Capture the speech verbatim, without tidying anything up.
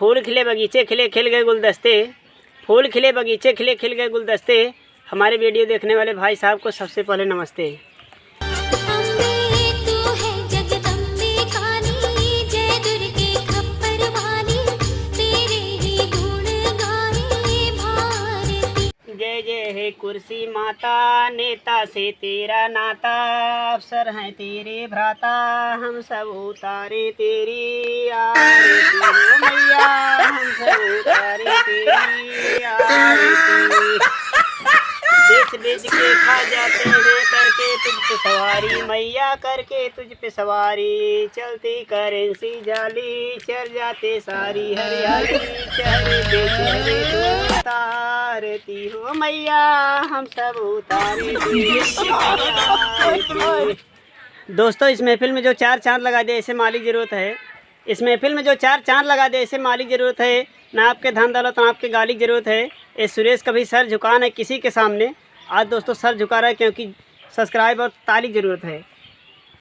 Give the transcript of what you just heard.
फूल खिले बगीचे खिले खिल गए गुलदस्ते, फूल खिले बगीचे खिले खिल गए गुलदस्ते। हमारे वीडियो देखने वाले भाई साहब को सबसे पहले नमस्ते। अम्बे तू है जगदम्बे काली, जय दुर्गे खप्पर वाली, तेरे ही गुण गाए भारती। जय जय है कुर्सी माता, नेता से तेरा नाता, अफसर हैं तेरे भ्राता, हम सब उतारे तेरी आरती हो मैया, हम सब उतारे तेरी आरती। बेच बेच के खा जाते हैं करके तुझ पे सवारी मैया, करके तुझ पे सवारी, चलती करेंसी जाली, चर जाते सारी हरियाली, चेहरे पे चेहरे को उतारती हो मैया, हम सब उतारे तेरी आरती। दोस्तों, इस महफिल में जो चार चांद लगा दे, ऐसे मालिक जरूरत है। इस महफिल में जो चार चांद लगा दे, ऐसे मालिक जरूरत है। ना आपके धन दौलत, ना आपके गाली की जरूरत है। ये सुरेश कभी सर झुका नहीं किसी के सामने। आज दोस्तों, सर झुका रहा है, क्योंकि सब्सक्राइब और ताली की जरूरत है।